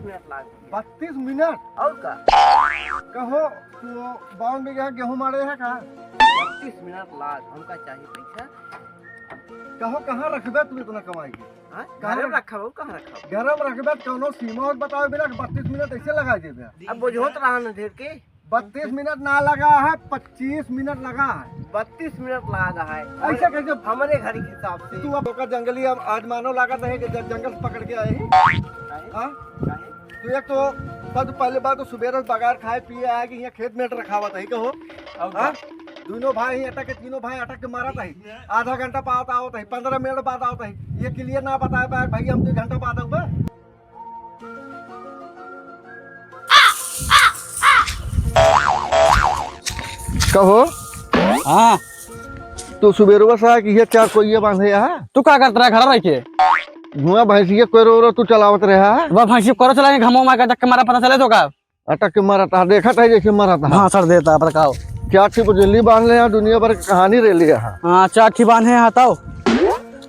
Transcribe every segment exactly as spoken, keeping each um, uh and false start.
मिनट लाग गया। बत्तीस मिनट? और का? कहो, तू बावन बीघा गेहूं मारे है का? बत्तीस मिनट लाग, हमका चाहिए पैसा। कहो, कहाँ रखबे तू इतना कमाई के? हाँ? कहाँ घरे रख- रखब, कहाँ रखब? घरे में रखबे, कौनो सीमा और बताओ बिना कि बत्तीस मिनट ऐसे लगा देबे। अब बुझोत रहा न ढेर के। बत्तीस मिनट ना लगा है, पच्चीस मिनट लगा है। बत्तीस मिनट लगा है। ऐसे कैसे? हमारे घर के हिसाब से। तू अब ओकर जंगली, अब आज मानो लागत है कि जब जंगल से पकड़ के आए ही। काहे? हाँ? काहे? तू एक तो, तब तो पहले बात तो सुबेरे से बगैर खाए पिए आए कि यहाँ खेत में रखावत है, कहो? और हाँ? का? दोनों भाई ही अटक के, तीनों भाई अटक के मारत है। आधा घंटा बाद आवत है, पन्द्रह मिनट बाद आवत है। ये clear ना बताए पाए, भाई, हम दो घंटा बाद आऊबे। कहो। हाँ। तू सुबेरवा से आके ये चार कोइया बांधे यहाँ? तू का करत रहा घर रह के? धुआं भैंसिया कोयरो ओरो तू चलावत रहा? वह भैंसिया कोयरो चलाए घमो में का चक्कर मारा पता चले तो का? अटक के मरत हा, देखत है जैसे मरत हा। भाषण देता है, बताओ। चार ठी बुझली बांध ले यहाँ, दुनिया भर की कहानी रे ले यहाँ। हाँ, चार ठी बांध है यहाँ, बताओ।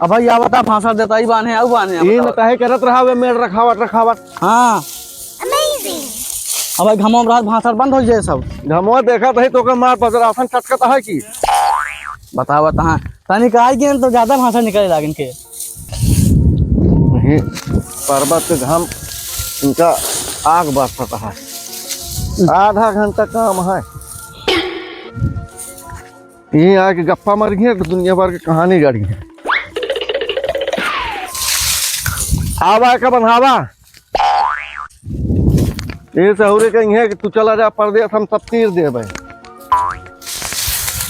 अब भाई, या बता, भाषण देता ही बांध है, आऊ बांध है, ई बताओ। न काहे करत रहा, वे मेड़ रखावत, रखावत। हाँ। अब भाई, घमो में रहत भाषण बंद हो जाए सब। घमो देखत है तो का मार पजरासन चटकत है कि? बताओ, बताओ। तनी का आई गेन तो ज्यादा भाषण निकले लागिन के। नहीं, पर्वत के घाम इनका आग बरसत है। आधा घंटा काम है। ये आके गप्पा मार गया तो दुनिया भर के कहानी गाड़ी है। आवा का बन्हावा। ये सहुरे कहीं है कि तू चला जा परदेस, हम सब तीर देबे।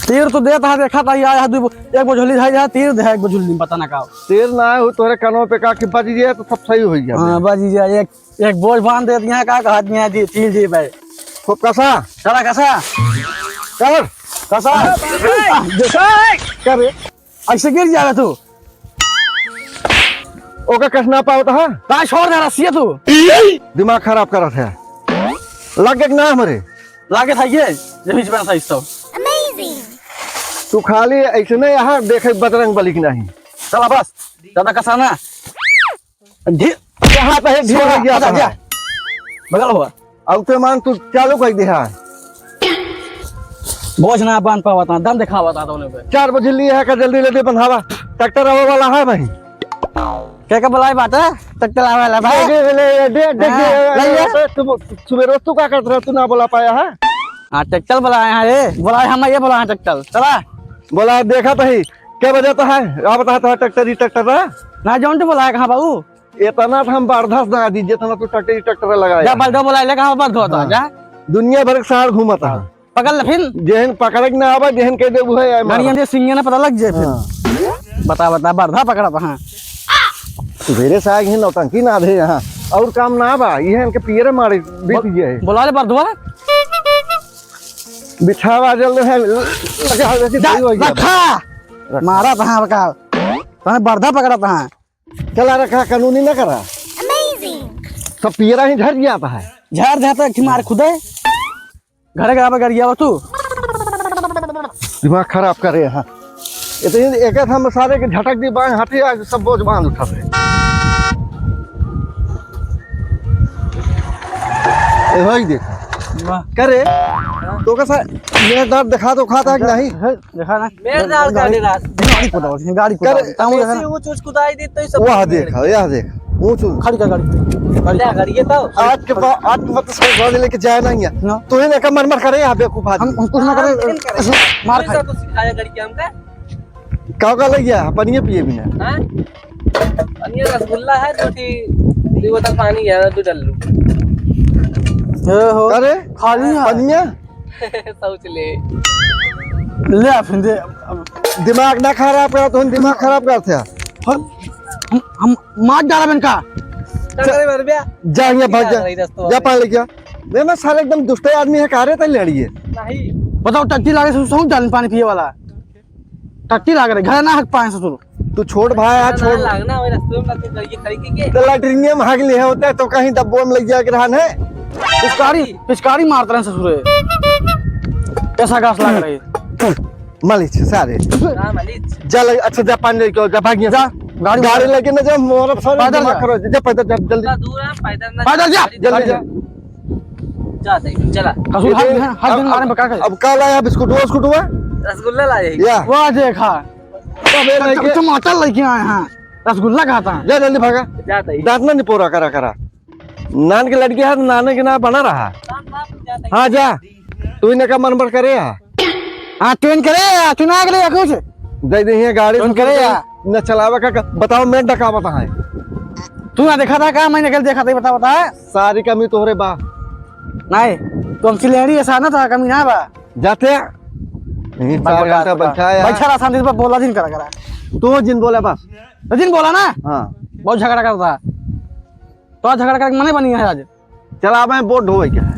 तीर तो देत हा, देखा था, या, या, दू, एक बोझली है, या, तीर दे, एक बोझली, पता ना का। तीर ना आए हो, तोरे कानों पे का कि बज गया तो सब सही हो गया। हाँ, बज गया, एक, एक बोझ बांध दे दिया, का कहत दिया जी, तीर जी भाई। खूब कसा। चला कसा। कर। कसा। कर रे। ऐसे गिर जाएगा तू। ओके कस ना पावत हा? ता छोड़ दे रस्सिया तू। दिमाग खराब करत है। लग गए कि ना हमरे? लागे था ये, जब इस बड़ा था इस तो। तू खाली ऐसे नहीं यहाँ देखे बजरंग बली की नहीं। चला बस, ज्यादा कसा ना। ढी-, यहाँ पे है, ढील छोड़, लग गया आजा, था। आजा। बगल हुआ। अब तो मान तू चालू कर दे है। बोझ ना बांध पावत ना, दम दिखावत ना दोनों पे। चार बजे लिए है का जल्दी जल्दी बंधावा। ट्रैक्टर आवे वाला है भाई। के के बुलाए बात है? ट्रैक्टर आवे वाला भाई। दे, दे, दे, दे, दे, हाँ, दे, ले ले। दे, तू सुबह रोज तू का करत रहा, तू ना बुला पाया है? हाँ, ट्रैक्टर बुलाए हैं रे, बुलाए हम, ये बुलाए हैं ट्रैक्टर। चला। बोला देखा तो ही, क्या वजह तो है? आप बता तो ट्रैक्टर ही ट्रैक्टर रहा? ना जौन तो बुलाए कहाँ बाबू? इतना तो हम बर्दाश्त ना दीजिए, इतना तो ट्रैक्टर ही ट्रैक्टर लगाया। जा बलदो बुलाए ले, कहाँ बलदो होता, हाँ। जा। दुनिया भर के सार घूमत है। पकड़ ले फिर। जेहन पकड़े के ना आवा, जेहन कह दे वो है, यार, मार। गाड़ियाँ दे सिंगे ना पता लग जाए फिर। हाँ। बता, बता, बर्धा पकड़ा था, हाँ। सुबेरे से आए हैं, नौटंकी ना दे यहाँ। और काम ना बा, ये इनके पियरे मारे, बीत बोल-, गए। बुला ले बर्धवा। बिछावा जल्द है, लगा, लगा, जा, सही हो गया। रखा। रखा। मारा था, हाँ, बका। तने बर्धा पकड़ा था, हाँ। चला रखा, कानूनी ना करा। Amazing। सब पियरा ही झड़ जाता है। झड़ जाता है कि मार खुदे। घरे के आवे गरिया तू। दिमाग खराब करे यहाँ। ये तो एक हम सारे के झटक दी बाएं हाथे, आज सब बोझ बांध उठा दे। ए भाई देख। वाह। करे, तो कैसा मेरे दांत दिखा दो, खाता है कि नहीं? है, देखा ना? मेरे दाल का गाड़ी, दे रहा। गाड़ी को दो, गाड़ी को कर दो। ताऊ देखा ना? ऐसे ऊंच ऊंच कुदाई दी तो ये सब वह मेरे। देखा, यह देखा। ऊंच ऊंच। खड़ी कर गाड़ी। गाड़ी ले कर। गाड़ी ये तो। आज के बाद, आज के बाद तो साइकिल लेके जाए ना यहाँ। ना। तो ये ना मर मर करे यहाँ बेवकूफ आदमी। हम, हम कुछ ना हाँ, करे, लेकिन करे। मार तू खाए। ऐसा तो सिखाया गाड़ी के हमका। का का लग गया? पनिया पिए बिना। हाँ? पनिया रसगुल्ला है, दो ठी, दो बोतल पानी है, दो डल्लू। ए हो। अरे, खाली है। पनिया? सोच ले। ले आ फिर दे। दिमाग ना खराब कर, तुम दिमाग खराब करत है। हम, हम, हम मार डाला बन का। का करे मर बे? जा यहाँ भाग जा। रही रस्तवा जा में। पानी लेके आ। मैं, मैं साले एकदम दुष्ट आदमी है, का रे तैं लड़िए। नहीं। बताओ, टट्टी लागे ससुर, ससुर जान पानी पिए वाला। टट्टी लाग रही, घर ना हक पाए ससुर। तू छोट भाई है, ना, छोट। ना, लागना, वही रस्तवा में लग के खड़ी की के। तो लैट्रिनिया में हग लिया होता है, तो कहीं डब्बो में लग जाके रहन है। पिचकारी, पिचकारी मारत रहे ससुरे। ऐसा घास लाग रही। मालिच, सारे। हाँ, मालिच। जा लग, अच्छा, जा पानी लेके आओ, जा भाग यहाँ से। जा। गाड़ी गाड़ी लेके ना जा, मोर सारे पैदल दिमाग जा। खराब हो जाए। जा पैदल जा, जल्दी। इतना दूर है, पैदल ना पैदल जा। जा, गाड़ी जल्दी जा। जा। जा, देख, चला। कसूर हाथ ये में, हाथ में अब, मारे में का करे? अब का लाया, बिस्कुट, बिस्कुट हुआ? रसगुल्ला लाए हैं। या। वाह, देखा। अबे तो, लेके तो टमाटर लेके आए हैं, रसगुल्ला खाता है। जा, जल्दी भागा। जा, तई। दांत ना निपोरा करा, करा। नान के लड़की है, नाने के ना बना रहा। हाँ, जा। तू इन्हें का मन बढ़ करे है? हाँ, ट्रेन करे है, चुना के लिए कुछ। दे दे, ये गाड़ी ट्रेन से करे है। न चलावे का, का, बताओ, मैं डकावत है। तू ना देखा था का? मैंने कल देखा था, बता, बता। सारी कमी तोहरे बा। नहीं, तो हम सिलेहड़ी ऐसा ना था, कमी ना बा। जाते हैं। यहीं चार बकवास घंटा बता। बैठा है। बैठा रहा शांति से, बोला जिन करा करा। तू जिन बोला बस। तो जिन बोला ना? हाँ। बहुत झगड़ा करता। तो झगड़ा करके मने बनी है आज। चला, मैं बोट ढोए के है।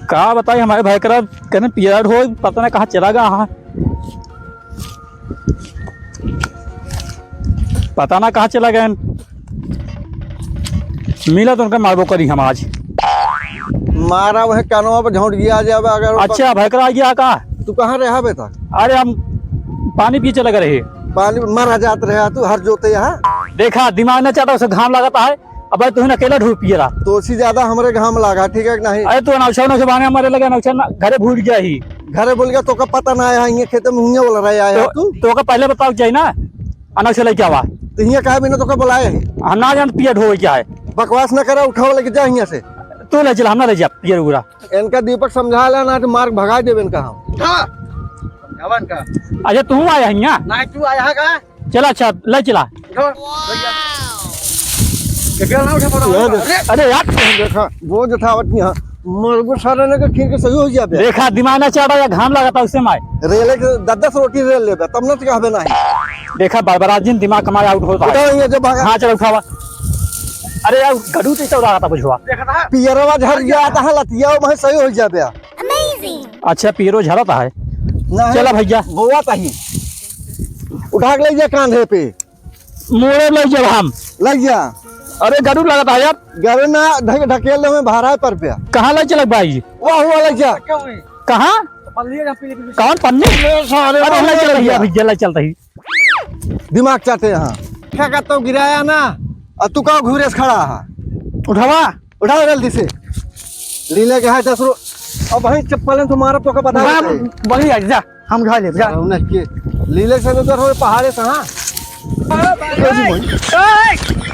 का बताई, हमारे भाई करा कहने पिया ढोए, पता ना कहाँ चला गया। हाँ, पता ना कहाँ चला गए। मिला तो उनका मारबो करी हम आज। मारा वह कानवा पर झोंट गया जावे अगर। अच्छा, भाई करा आ गया का? तू कहाँ रहा बे तक? अरे, हम पानी पी चले गए रहे। पानी मारा जात रहा तू, हर जोते यहाँ। देखा, दिमाग ना चाटा, उसे घाम लगाता है। अब भाई, तुहन अकेला ढोर पियला। तो उससे ज्यादा हमरे घाम लागा, ठीक है कि नहीं? अरे, तू अनौछा, अनौछा बहाने हमारे लगे, अनौछा ना, घरे भूल गया ही। घरे भूल गया, तो का पता ना आया, ये खेते में हुइया बोल रहा है, आया तो, तू? तो का पहले बताओ चाहिए ना, अनौछा लेके आवा। तो हियाँ काहे बिना तो का बुलाए है? हम ना जान पिया ढोए क्या है। बकवास ना करा, उठाओ लेके जा हियाँ से। तू ले चला, हम ना ले जा, पियर उगरा। इनका दीपक समझा ला ना, तो मार भगा देवे इनका हम। उठा। समझावा इनका। अच्छा, तू आया है यहाँ? ना, तू आया है का? चला, अच्छा, ले चला। उठो, भैया। ये क्या ना उठा पड़ा? ये देख। अरे, अरे यार। देखा, वो जो था, वही यहाँ। मरबो सारे ने के खीर के सही हो गया बे। देखा, दिमाग ना चढ़ा, या घाम लगा था उससे माय। रेले के दस दस रोटी रेल लेबे, तब ना तो कहबे नहीं। देखा, बड़बड़ा जिन दिमाग कमाए आउट होता है। उठाओ, ये जो भागा। हाँ, चलो, उठावा। अरे यार, गडू तो चौड़ा था बुझवा। देखा था? पियरवा झर गया था, लतिया में सही हो गया बे। Amazing। अच्छा, पियरो झरा था है। नहीं, चला भैया। बोआ ताही। उठा के ले जा कांधे पे। मोड़े लइ जब हम। लइ जा। अरे गरुड़ लगत है यार। गरुड़ ना, ढक-, ढकेल दे में भारा है पर पे। कहाँ लइ चलत भाई? वाह, हुआ लइ जा। कहाँ? कौन पन्नी? अरे सारे अरे वाह, लइ चलत भैया, भैया। भैया लइ चलत ही। दिमाग चाटे यहाँ। क्या कहता हूँ, गिराया ना? और तू का घूरे से खड़ा है? उठावा। उठाओ जल्दी से। लीले के है दस रो-, अब वहीं चप्पलें तुम्हारा तो का बता देते हैं। बढ़िया, जा, हम उठा लेब, जा। रौनक के लीले से तो उधर हो पहाड़े से, हाँ।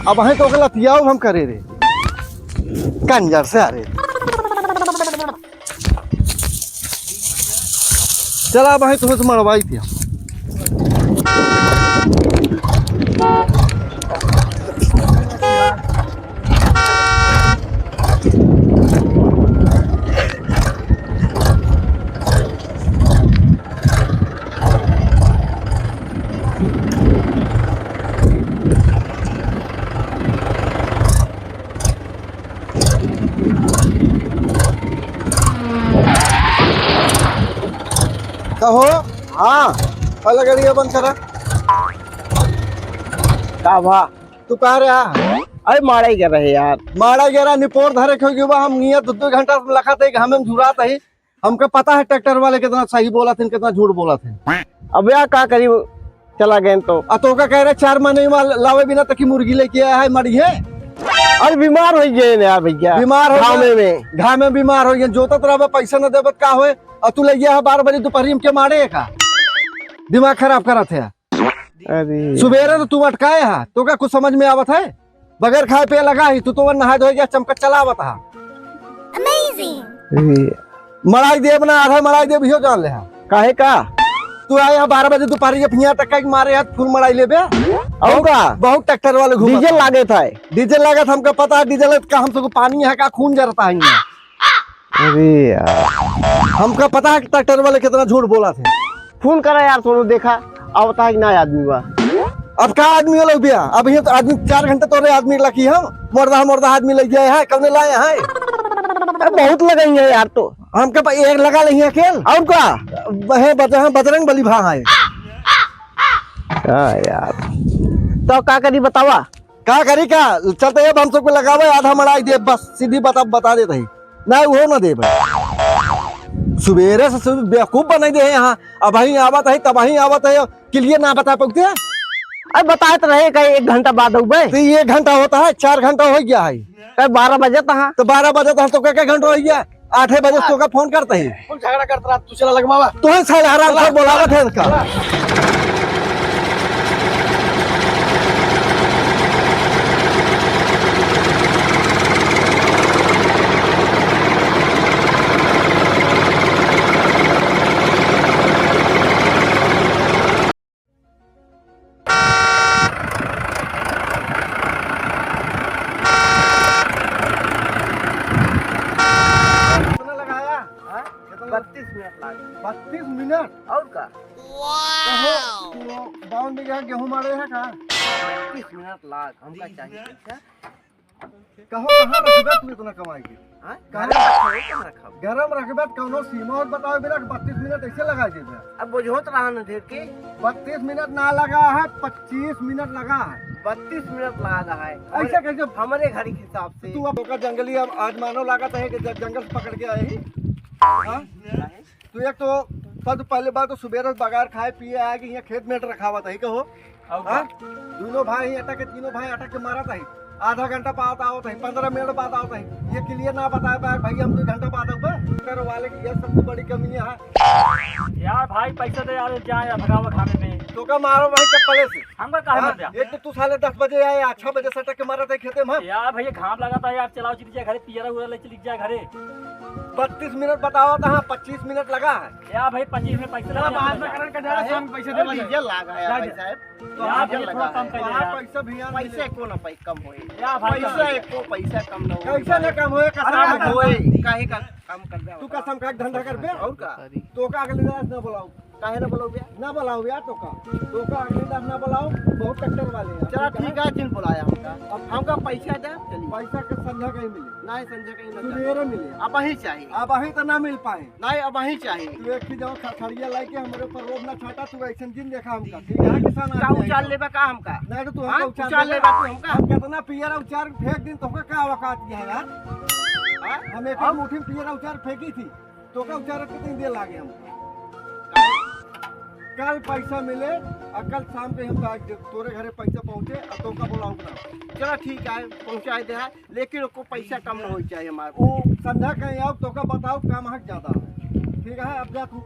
अब वहीं तो के लतियाओ हम करे रे। कंजर से, अरे। चला भाई, तुम्हें तो मरवाई थी हम। कहो। हाँ। पहले गाड़िया बंद करा। का बा? तू कहाँ रहा? अरे माड़ा ही कर रहे यार। माड़ा गया रहा, निपोर धरे क्यों क्यों बा? हम नियत दो, दो घंटा से लखा थे, घामे में झुरात ही। हमका पता है ट्रैक्टर वाले कितना सही बोलत हैं, कितना झूठ बोलत हैं। अब यार का करी, चला गए तो। आ तो का कह रहे चार महीने में लावे बिना तकी मुर्गी लेके आया है, मरी है। अरे बीमार हो गए ना यार भैया। बीमार हो घामे गए। में। घामे में बीमार हो गए, जोतत रहबे, पैसा न देबत का होए? और तू ले गया है बारह बजे दोपहरी में के मारे का? दिमाग खराब करत है। अरे। सुबेरे तो तू अटकाए हा, तो का कुछ समझ में आवत है? बगैर खाए पिए लगा ही, तू तो नहाए धोए गया, चमकत चला आवत हा। Amazing। अरे। मड़ाई देब ना, आधा मड़ाई देब, इहो जान ले हा। काहे का? तू आए हा बारह बजे दोपहर के फिया तक का मारे हा, फुल मड़ाई लेबे। और का? बहुत ट्रैक्टर वाले घूमत डीजल हा। लागे था। डीजल लागत हमका पता है, डीजल का हम सबको पानी है का खून जरता है इनमें। अरे यार। हमका पता है कि ट्रैक्टर वाले कितना झूठ बोला थे। फोन करा यार, सोनू, देखा, आवता है कि ना आदमी बा। अब का आदमी वाला बिया? अब ये तो आदमी चार घंटे तोरे आदमी लगी हम, मर्दा, मर्दा आदमी लग गया है, कौने लाए हैं? अरे बहुत लगाई है यार तो। हमके पा-, एक लगा ले अकेल। और का? बहे बज-, हाँ, बजरंग बली भा है। हाँ यार। तो का करी बतावा? का करी का? चलते अब हम सबको लगावे, आधा मड़ाई दे, बस सीधी बता, बता देत ही। ना, वो ना देबे। सुबेरे से सुबह बेवकूफ बनाई दे है यहाँ। अबहीं आवत है, तबहीं आवत है, के लिए ना बता पाते? अरे बताए तो रहे का एक घंटा बाद अउबे। तो ये एक घंटा होता है, चार घंटा होइ गया है। कहे बारह बजे तहाँ। तो बारह बजे तहाँ तो कहे, कहे घंटा होइ गया? आठे बजे तो का फोन करता ही। कुल झगड़ा करता रहा, तू चला लगवावा। तोहन साले हराम चला। खोर बोलावत है इनका। कितना लगाया? हाँ? कितना? बत्तीस मिनट लाग। बत्तीस मिनट? और का? कहो, तू बावन बीघा गेहूं मारे है का? बत्तीस मिनट लाग, हमका चाहिए पैसा। कहो, कहाँ रखबे तू इतना कमाई के? हाँ? कहाँ? घर में रखबे, कहाँ रखब? घर में रखबे तो कौनो सीमा और बताओ बिना कि बत्तीस मिनट ऐसे लगा जेबे। अब बुझोत रहा न ढेर के। बत्तीस मिनट ना लगा है, पच्चीस मिनट लगा है। बत्तीस मिनट लगा है। ऐसे कैसे? हमारे घर के हिसाब से। तू अब ओकर जंगली, अब आज मानो लागत है कि ज-, जंगल से पकड़ के आए ही। हाँ? तू एक तो सबसे पहले बात तो सुबेरे से बगैर खाए पिए आए कि यहाँ खेत में रखावत है, कहो। और हाँ? का? दोनों भाई अटक के, तीनों भाई अटक के मारत है। आधा घंटा बाद आवत है, पन्द्रह मिनट बाद आवत है। ये के लिए ना बताए पाए, भाई, हम दो घंटा बाद आऊंगा। ट्रैक्टर वाले की ये सबसे बड़ी कमी है। यार भाई, पैसा दे यार, जाए यार, भगावा खाने में। तो का मारो भाई चप्पले से? हमका काहे हाँ? मार दिया? एक तो तू साले दस बजे आए, छह बजे से अटक के मारत है खेते में। यार भैया, घाम लगा था यार, चलाओ, चली जाए घरे, पियरा उरा ले चली जाए घरे। बत्तीस मिनट बताओ तो हाँ, पच्चीस मिनट लगा है। यार भाई, पच्चीस मिनट पैसा चला, लगा बाद में है। करन का जा रहा, शाम को पैसा दे, डीजल लाग है यार भाई साहब। तो यार, आप भैया, थोड़ा कम कर दे वहाँ यार। पैसा भी यार पैसा मिले। एको ना पै-, कम होए। यार, भाई पैसा साहब। एको पैसा कम ना होए। कैसे ना कम होए, कसम अरे, खा। होए, काहे का कम कर दे? तू कसम खा के धंधा कर बे। और का? तो का अगले दास ना बुलाओ। काहे ना बुलाओ बे? ना बुलाओ यार, तो का? तो का अगले दास ना बुलाओ, बहुत ट्रैक्टर वाले हैं। चला ठीक है, जिन बुलाया हमका। अब हमका पैसा दे, चलिए। पैसा के संध्या कहीं मिले। नहीं, संध्या कहीं ना सुबेरे मिले। अब वहीं चाहिए। अब वहीं तो ना मिल पाए। नहीं, अब वहीं चाहिए। तू एक ही जगह खसड़िया लाइके हमरे ऊपर रोब ना छाटा, तू ऐसन दिन देखा हमका, ठीक है? किसान का आदमी है उचार तो। लेबा का हमका? नहीं तो तू हाँ? हमका उचार उचार लेबा। लेबा तू हमका? हम कितना पियर उचार फेंक दिन, तोहका का औकात है यार? हाँ? हम एक और? मुट्ठी में पियर उचार फेंकी थी, तोहका उचार कितनी देर लागे हम? कल पैसा मिले, और कल शाम के हमका आज दे-, तोरे घरे पैसा पहुँचे, और तोहका बोलाऊँ ना। चला ठीक है, पहुँचाए दे है। लेकिन ओको पैसा कम ना होई चाहिए हमारे। ओ संध्या कहीं आओ, तोका बताओ, काम हक ज्यादा है। ठीक है, अब जा तू।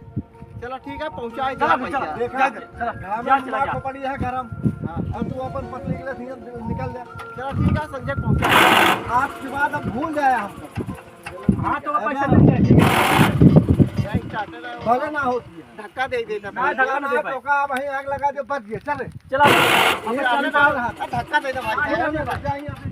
चला ठीक है, पहुँचाए चला दे तू, चला, पैसा। देखा, जा, जा, चला, घाम जा, में चला, मार जा। को पड़ी है गरम। हाँ। अब तू अपन पत्नी के लिए धीरे निकल जा। चला ठीक है, संजय पहुँचा। आज के बाद अब भूल जाए हमको। हाँ, तो अब पैसा ना। मिल जाए, ठीक है। नहीं, चाहते ना। भले ना होती है। धक्का दे देता ना, था। धक्का ना दे ना, पाए। तोका अब वहीं आग लगा दे, बच गए, चले। चला, ये हमें चलने चलने दो। दो। धक्का दे दे भाई। हाँ, चलने दो। जाएंगे अभी।